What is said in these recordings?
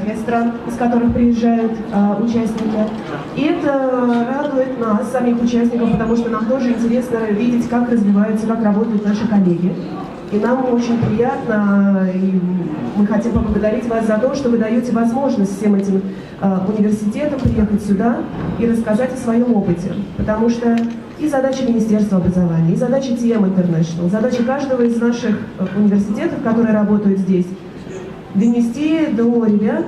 география стран, из которых приезжают участники. И это радует нас, самих участников, потому что нам тоже интересно видеть, как развиваются, как работают наши коллеги. И нам очень приятно, и мы хотим поблагодарить вас за то, что вы даете возможность всем этим университетам приехать сюда и рассказать о своем опыте. Потому что и задача Министерства образования, и задача TM International, задача каждого из наших университетов, которые работают здесь, донести до ребят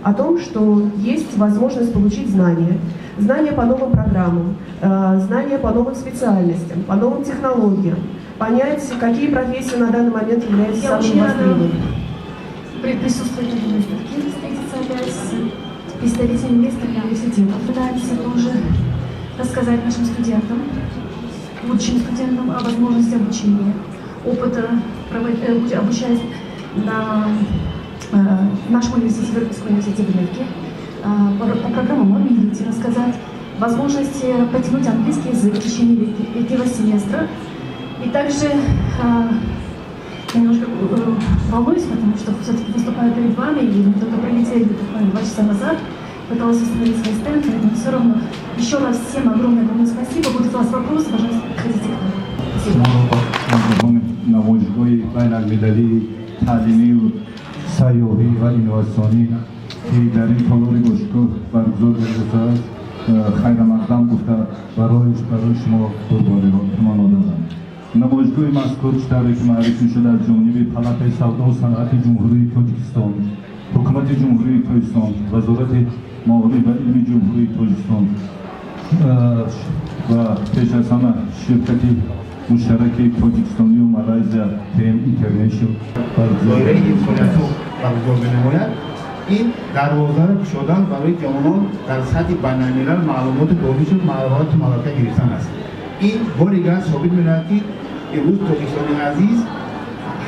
о том, что есть возможность получить знания. Знания по новым программам, знания по новым специальностям, по новым технологиям, понять, какие профессии на данный момент являются Я самыми очень рада востребованными. Присутствовать на этой выставке, встретиться опять с представителями местных университетов. Пытаемся тоже рассказать нашим студентам, будущим студентам о возможности обучения, опыта, обучаясь на нашем университете, Европейском университете в Мекке, по программам mobility рассказать, возможности потянуть английский язык в течение летнего семестра. И также я немножко волнуюсь, потому что все-таки выступаю перед вами, и мы только прилетели буквально 2 часа назад, пыталась установить свой стенд, поэтому все равно еще раз всем огромное-огромное спасибо. Будут у вас вопросы, пожалуйста, подходите к нам. Спасибо. Шуморо ба намоишгоҳи байналмилалии таълимию сайёҳӣ ва инноватсионӣ, ки дар ин толори бошгоҳ баргузор гардидааст, хайрамақдам гуфта, барои шумо қурбониро таманно дорам. Намоишгоҳи мазкур, чӣ тавре ки маърифӣ шуд, аз ҷониби Палатаи савдову саноати Ҷумҳурии Тоҷикистон, Ҳукумати Ҷумҳурии Тоҷикистон, Вазорати маориф ва илми Ҷумҳурии Тоҷикистон ва пеш аз ҳама ширкати муштараки тоҷикистонию Малайзия TM International доираи имкониятҳо баргузор менамояд. Ин дарвозаро кушодан барои ҷавонон дар сатҳи байналмилал маълумоту донишу маҳорату малака гирифтан аст. Ин бори дигар собит менамояд, ки имрӯз Тоҷикистони азиз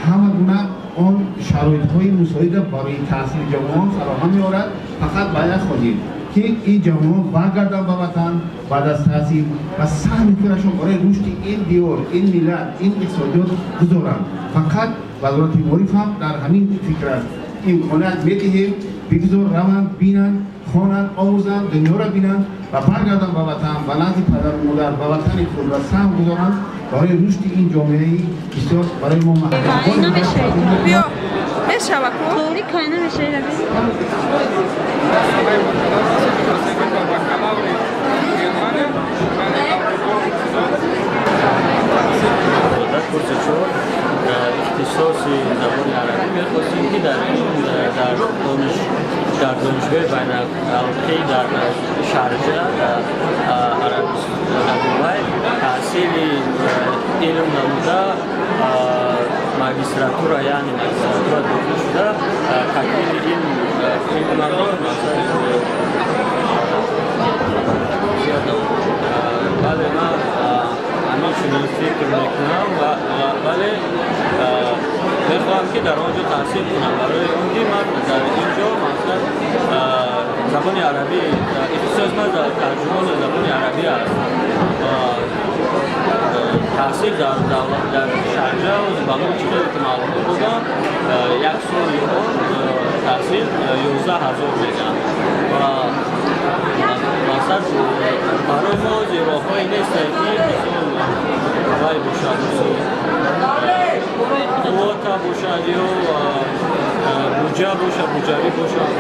ҳама гуна он шароитҳои мусоидро барои таҳсили ҷавонон фароҳам меорад. Фақат ба як хотир, ки ин ҷавонон баргарданд ба ватан баъд аз таҳсил ва саҳми худашон барои рушди ин диёр, ин миллат, ин иқтисодиёт гузоранд. Фақат Вазорати маориф ҳам дар ҳамин фикр аст. Имконият медиҳем, бигзор раванд, бинанд, хонанд, омӯзанд, дунёро бинанд ва баргарданд ба ватан, ба назди падару модар, ба ватани худ ва саҳм гузоранд барои рушди ин ҷомеаи бисёр барои мо Биё, мешава ку. Торик кай намешавад. Бакалаври Германия, яъне Аврупо. Дар курси чор ихтисоси забони арабӣ мехостем, ки дар ин дар дониш дар донишгоҳи байналхалқӣ дар Шарҷа, дар дар Дубай таҳсили илм намуда, магистратура, яъне магистратура дохил шуда, такмили илм илмамро масалан зиёд. Бале, ман ҳамин чунин фикр мекунам, вале мехоҳам, ки дар он ҷо таҳсил кунам, барои он ки ман дар ин ҷо масалан забони арабӣ, ихтисоси ман дар тарҷумони забони арабӣ аст. Таҳсил дар давлат, дар Шарҷа, ба мо чӣ хеле ки маълумот додам, як соли он таҳсил 11 000 мегӯянд ва мақсад барои мо роҳҳое нестанд, ки мисол вай бошад, мисол квота бошад ё буҷа бошад, буҷавӣ бошад.